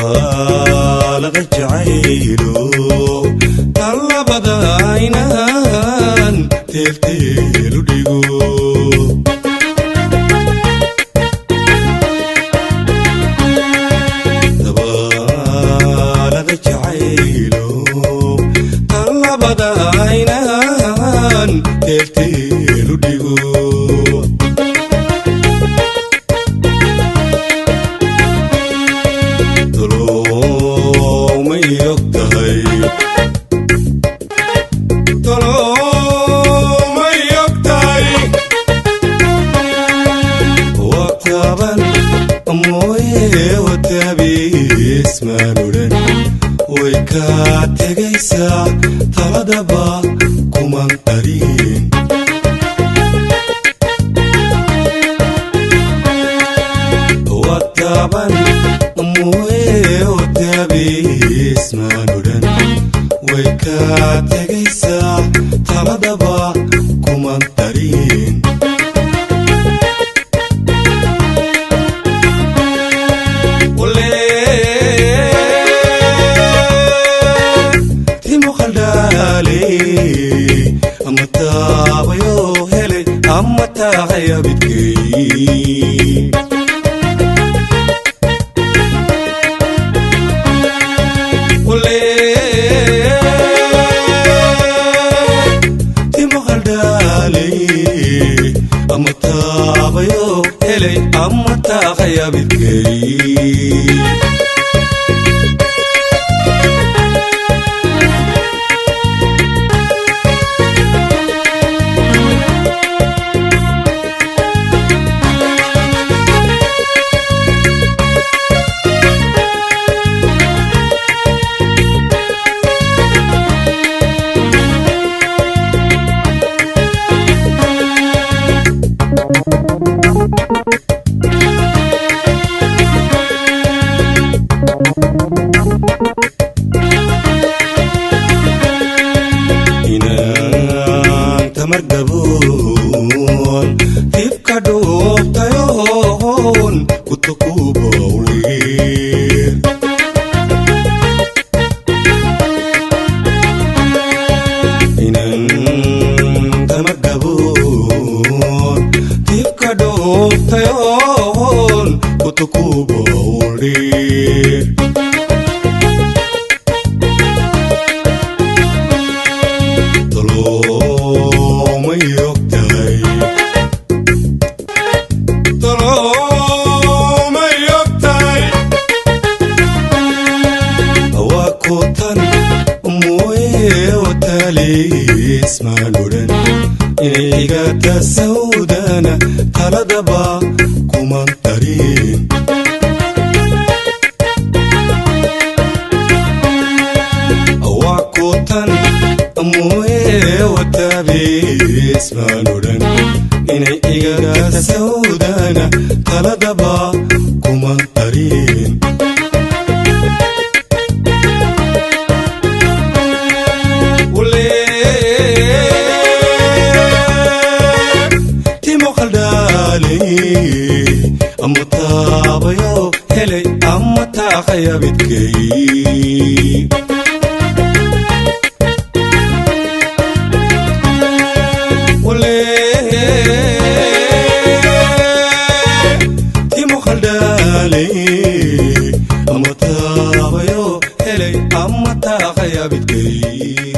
Dabaalada jacaylo talabada inaan teelteelu dhigo. Dabaalada jacaylo talabada inaan teelteelu dhigo. Way kaa tegaysaa taladaba kuman darin. Wataban mooye wataabismaan odhan way kaa tegaysaa taladaba kuman darin. Ama taabayo helay ama taahaya bidkay. Timo khaldaalay ama taabayo helay ama taahaya bidkay. Inaan tamar gaboon dibka dhuubtayoon kutukuubawliir. Inaan tamar gaboon dibka dhuubtayoon kutukuubawliir. Inay iga tasawdana taladaba kuman darin. Waa kutan mooye wataabismaan odhan inay iga tasawdana taladaba kuman darin. Ama taabayo helay ama taahaya bidkay. Timo khaldaalay ama taabayo helay ama taahaya bidkay.